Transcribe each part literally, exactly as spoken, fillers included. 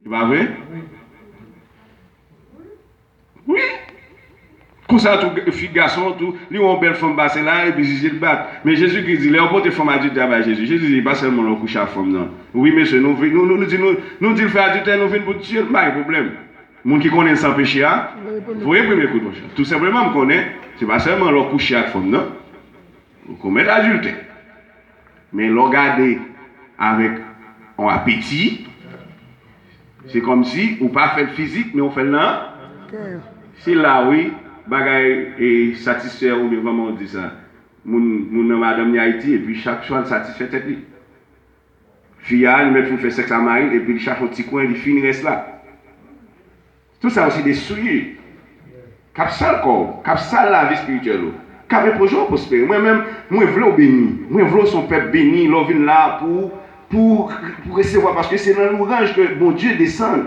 Se pa vre? Wi. Konsa tou, fi gason tou, li wè yon bèl fanm pase la, epi li jilbat. Men Jezikri di, lè yo pote fanm adiltè bay Jezi, Jezi di, pa sèlman lè w kouche ak fanm nan. Wi, mesye, nou, nou, nou, nou di, nou, nou di l fè adiltè, nou vin pou tiye l, m pa gen pwoblèm. Moun ki konnen l san peche a, voye premye kout, monchè. Tou senpleman, m konnen, se pa sèlman lè w kouche ak fanm nan, ou komèt adiltè. Men lè w gade avèk yon apeti, se kòmsi ou pa fè l fizik, men ou fè l nan. Se la, wi, bagay e satisfè oubyen kòman w di sa. Moun, moun nan madanm li Ayiti, epi chak swa l satisfè tèt li. Fi a, li mèt fin fè sèks a mari l, epi li chache yon ti kwen, li fini rès la. Tout sa yo se de souye k ap sal kò w, k ap sal lavi espirityèl ou, k ap enpeche w pwospere. Mwen menm, mwen vle w beni. Mwen vle w se yon pèp beni lè w vin la pou, pou, pou resevwa, paske se nan louranj ke Bondye desann.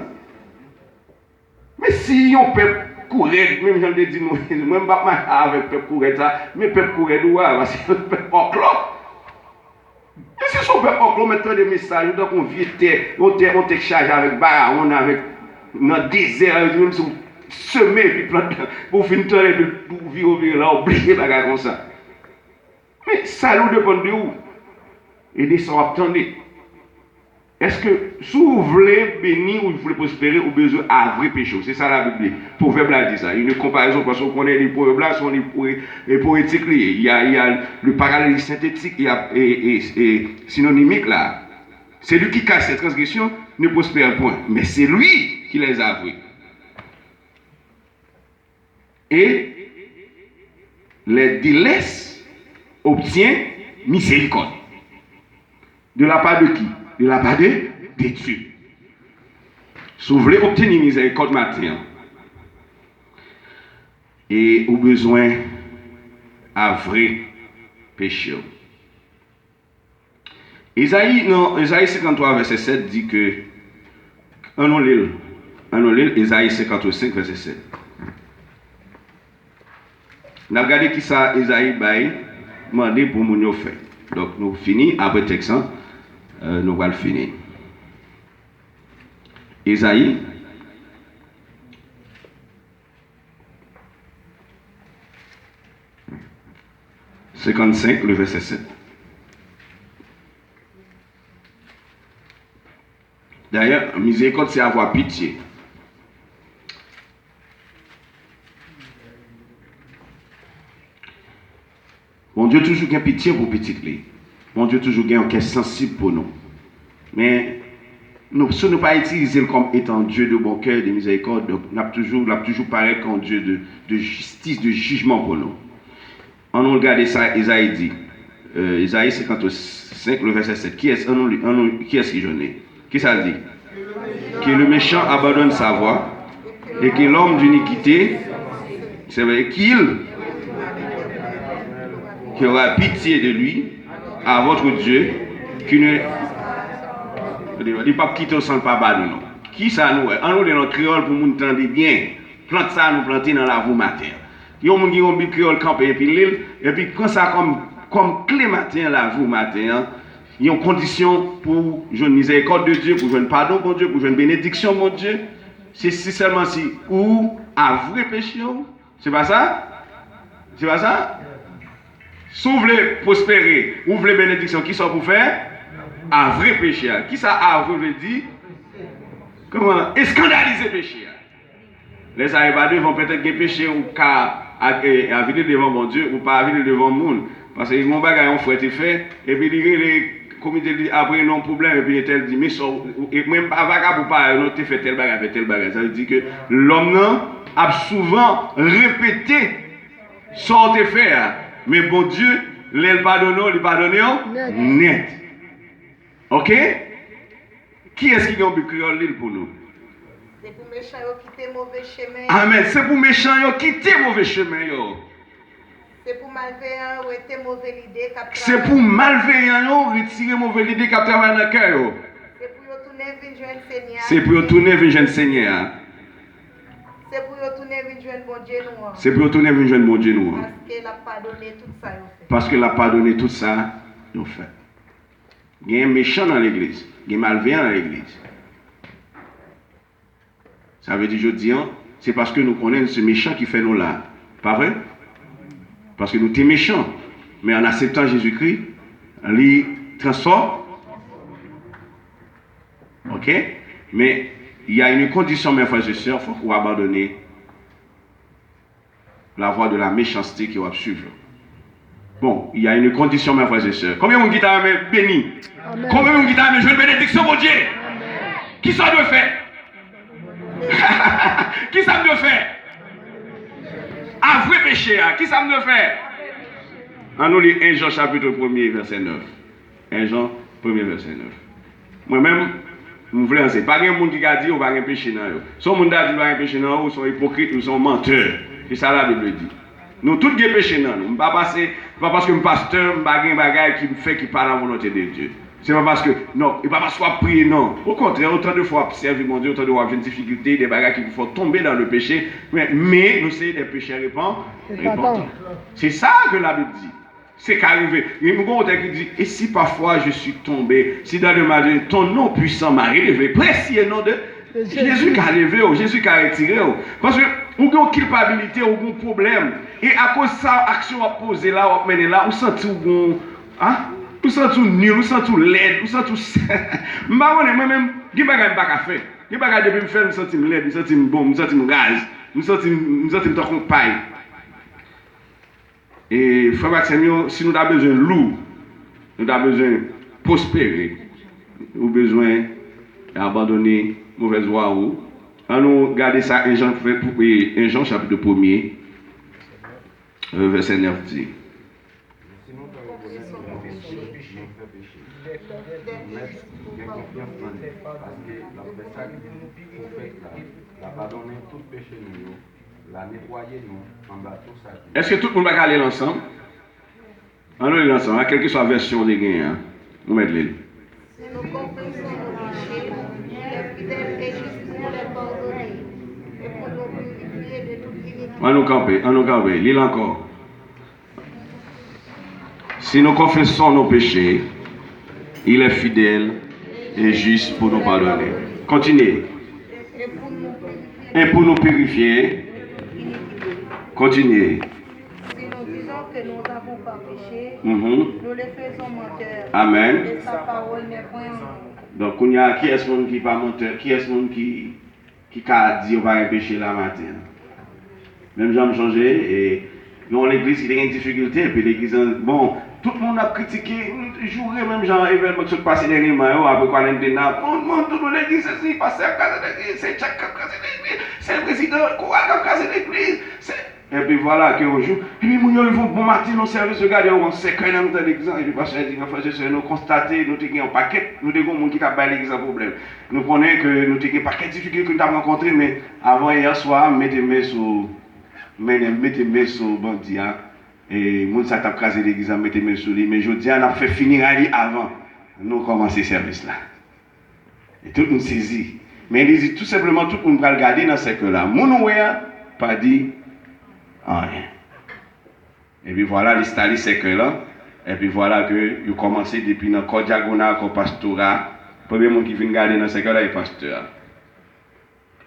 Men si yon pèp kourèd, menm jan m te di nou, mwen m p ap mache avèk pèp kourèd sa, men pèp kourèd ou a, paske pèp òklò. Mesye, se yon pèp òklò, mèt tande mesaj ou tankou yon vye tè, yon tè, yon tè k chaje avèk barawonn, avèk nan dezè, menm si w semen epi plant, pou w fin tande epi pou w vire w vire la, w bliye bagay konsa. Men, sali w depann de ou e de sa w ap tande. Èske, si w vle beni, ou vle pwospere, ou bezwen avwe peche w. Se sa Labib di. Pwovèb la di sa. Une comparaison, paske w konnen liv Pwovèb la, se yon liv pwe-, e, powetik li ye. Il y a, il y a le parallèle synthétique, il y a, e, e, e, synonymique la. Celui qui cache ses transgressions ne prospère point, mais celui qui les avoué. Et les délaisse obtient miséricorde. De la part de qui? De la part de, de Dieu. Si w vle obteni mizerikòd maten an, e ou bezwen avwe peche w. Ezayi, nan Ezayi senkanntwa, vèsè sèt di ke, ann nou li l, ann nou li l, Ezayi senkanntsenk, vèsè sèt. N ap gade kisa Ezayi bay, mande pou moun yo fè. Donk, nou fini, apre tèks lan, euh, nou pral fini. Ezayi, senkannsenk, le vèsè sèt. Dayè, mizerikòd se avwa pitye. Bondye toujou gen pitye pou pitit li. Bondye toujou gen yon kè sansib pou nou. Men, nou, si nou pa itilize l kòm etan Dieu de bon cœur, de miséricorde, donk, n ap toujou, l ap toujou parèt kòm yon Dieu de, de justice, de jijman pou nou. Ann nou gade sa Ezayi di. Euh, Ezayi senkannsenk, le vèsè sèt. Kiyès, ann nou li, ann nou, kiyès ki jwenn li? Kisa l di? Que le méchant abandonne sa voie, et que l'homme d'iniquité, c'est vrai, qu'il, qu'il aura pitié de lui, à votre Dieu, qui ne, li p ap kite w san l pa ba nou, non. Kisa nou wè? Ann nou li l an kreyòl pou moun tande byen. Plant sa nou plante nan lavi w maten an. Yon moun ki gen yon bib kreyòl kanpe epi li l, epi pran sa kòm, kòm kle maten an, lavi w maten an. Yon kondisyon pou w jwenn mizerikòd de Dye, pou w jwenn padon Bondye, pou w jwenn benediksyon Bondye. Se, se sèlman si ou avwe peche w. Se pa sa? Se pa sa? Si w vle pwospere, ou vle benediksyon, kisa w pou fè? Avwe peche a. Kisa avwe vle di? Kòman? Eskandalize peche a. Lè sa yo pa devan, petèt gen peche ou ka a-, e, avili devan Bondye, ou pa avili devan moun. Paske gen yon bagay yon frè te fè, epi li rele komite, li di, apre yon pwoblèm, epi entèl di, men sa w, e mwen m pa vakabon parèy ou non, te fè tèl bagay, fè tèl bagay. Sa vle di ke lòm nan ap souvan repete sa w te fè a. Men Bondye, lè l padone w, li padone w nèt. Nèt. Oke? Kiyès ki gen yon bib kreyòl, li l pou nou? Se pou mechan yo kite move chemen yo. Amèn. Se pou mechan yo kite move chemen yo. Se pou malveyan yo rete move lide k ap Se pou travay. Malveyan yo retire move lide k ap travay nan kè yo. Se pou yo tounen vin jwenn Senyè a. Se pou yo tounen vin jwenn Senyè a. Se pou yo tounen vin jwenn Bondye nou an. Se pou yo tounen vin jwenn Bondye nou an. Paske l ap padone tout sa yo fè. Paske l ap padone tout sa yo fè. Gen mechan nan legliz, gen malveyan nan legliz. Sa vle di jodi an, se paske nou konnen se mechan ki fè nou la. Pa vre? Paske nou te mechan. Men an akseptan Jezikri, li transfòm. Ok? Men, il y a une condition, mes frères et sœurs, fòk ou abandone la voie de la méchanceté ke w ap swiv yo. Bon, il y a une condition, mes frères et sœurs. Konbyen moun ki ta renmen beni? Konbyen moun ki ta renmen jwenn benediksyon Bondye? Kisa w dwe fè? Kisa m dwe fè? Avwe peche a. Kisa m dwe fè? Ann nou li en Jan chapit premye vèsè nèf. En Jan premye vèsè nèf. Mwen menm, m vle anse. Pa gen moun ki ka di ou pa gen peche nan yo. Si yon moun ta di pa gen peche nan ou, se yon ipokrit, ou se yon mantè. Se sa Labib di. Nou tout gen peche nan nou. M pa pase, se pa paske m pastè, m pa gen bagay ki m fè ki pa la volonte de Dye. Se pa paske, non, e pa paske w ap priye, non. Okontrè, otan de fwa w ap sèvi Bondye, otan de fwa w ap jwenn difikilte, de bagay ki pou fè w tonbe dans le péché, men, men nou se de pechè repan, repantan. Se sa ke Labib di. Se ka rive. Gen yon otè ki di, et si parfois je suis tombé, si dans le mal, ton nom puissant m'a relevé, prèsi e non de Jezi ka leve w, Jezi ka retire w. Paske ou gen yon kilpabilite, ou gen yon pwoblèm. E akoz sa, aksyon w ap poze la, w ap mennen la, ou santi w gen yon, a? Ou santi w nil, ou santi w lèd, ou santi w, m pa konnen, mwen menm, gen bagay m pa ka fè. Gen bagay depi m fè l, m santi m lèd, m santi m bon, m santi m raz, m santi m, m santi m tankou yon pay. E frè m ak sè m yo, si nou ta bezwen lou, nou ta bezwen pwospere, ou bezwen abandone movèz vwa ou. Ann nou gade sa en Jan, en Jan chapit premye, vèsè nèf di. Si nou fè rekonèt nou fè peche, nou fè peche. Mèt gen konfyans nan li, paske l ap fè sa ki pou fèt la. L a padone tout peche nou yo. L a netwaye nou anba tou sa ki. Èske tout moun pa ka li l ansanm? Ann nou li l ansanm, a kèlkeswa vèsyon w te genyen an. Nou mèt li l. Si nou konfese nou peche, li fidèl e jis pou nou lè padone e pou nou pirifye de tout inite. Ann nou kanpe, ann nou kanpe. Li l ankò. Si nous confessons nos péchés, il est fidèle et juste pour nous pardonner. Kontinye. E pou nou pirifye. Kontinye. Si nous disons que nous n'avons pas péché, nous le faisons menteur, et sa parole n'est point en nous. Donk, kounye a, kiyès moun ki pa mantè? Kiyès moun ki ki ka di yo pa gen peche la maten an? Menm jan m chonje, e, gen yon legliz ki te gen difikilte, epi legliz lan, bon, tout moun ap kritike, joure menm jan evènman ki sot pase dènyèman yo, apre Kwalentina, bon, bon, tout moun legliz, se si, pastè ap kraze legliz, se tchak k ap kraze legliz, se prezidan koral k ap kraze legliz, se Epi vwala ke yon jou, epi moun yo rive yon bon maten nan sèvis, yo gade yon sèkèy nan mitan legliz lan, epi pastè di, frè e sè, nou konstate, nou te gen yon pakèt, nou te gen yon moun ki t ap bay legliz lan pwoblèm. Nou konnen ke nou te gen pakèt difikilte ke nou t ap rankontre, men avan yè swa, m mete men sou, men, m mete men sou bandi a, e moun sa k t ap kraze legliz lan, m mete men sou li, men jodi a, n ap fè fineray li avan nou kòmanse sèvis la. E tout moun sezi. Men li di tou senpleman, tout moun pral gade nan sèkèy la. Moun ou wè a, pa di anyen. Epi vwala, li stale sèkèy lan. Epi vwala ke yo kòmanse depi nan kò dyagonal, kò pastora. Premye moun ki vin gade nan sèkèy la, e pastè a.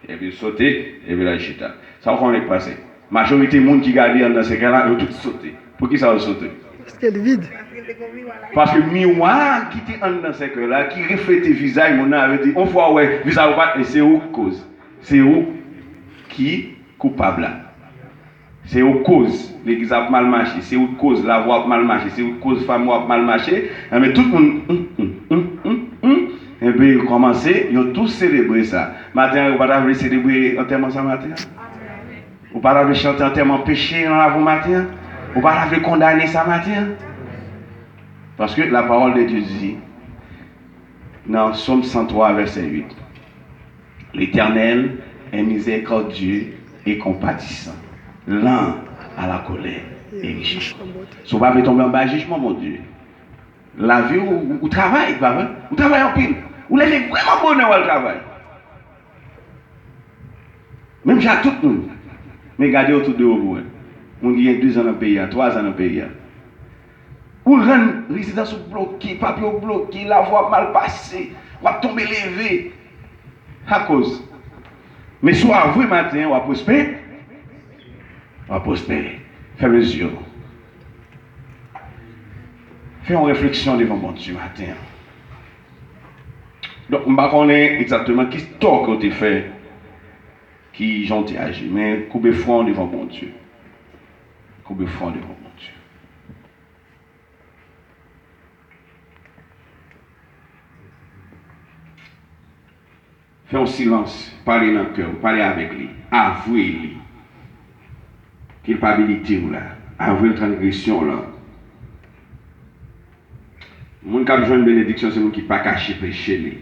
Epi l sote, epi l al chita. Sa w konnen k pase? Majorite moun ki gade anndan sèkèy la, yo tout sote. Poukisa yo sote? Paske l vid. Paske miwa ki te anndan sèkèy la, ki reflete vizaj moun nan, yo di, yon fwa w wè vizaj ou pa, e se ou k koz. Se ou ki koupab la. Se ou k koz legliz ap mal mache, se ou k koz lavwa ap mal mache, se ou k koz fanmi w ap mal mache. Enben, tout moun, hum, hum, hum, hum, hum. Enben, yo kòmanse, yo tou selebre sa. Maten an, yo pa ta vle selebre antèman sa maten an? Ou pa ta vle chante antèman peche nan lavi w maten an? Ou pa ta vle kondane sa maten an? Paske la parole de Dieu di, nan Sòm san twa, vèsè uit, L'Éternel est miséricordieux et compatissant, lent à la colère et riche en bonté. Si w pa vle tonbe anba jijman Bondye, lavi w, ou, ou travay, pa vre? Ou travay anpil. Ou leve vrèman bonè w al travay. Menm jan ak tout moun. Men gade otou de w pou wè. Moun ki gen de zan nan peyi a, twa zan nan peyi a. Ou rann rezidans ou bloke, papye w bloke, lavwa w ap mal pase, w ap tonbe leve. Akoz? Men si w avwe maten an, w ap pwospere. W ap pwospere. Fèmen zye w. Fè yon refleksyon devan Bondye maten an. Donk, m pa konnen egzakteman ki tò ke w te fè, ki jan w te aji, men koube fwon w devan Bondye. Koube fwon w devan Bondye. Fè yon silans, pale nan kè w, pale avèk li, avwe li kilpabilite w la, avwe l transgresyon w lan. Moun k ap jwenn benediksyon se moun ki pa kache peche li.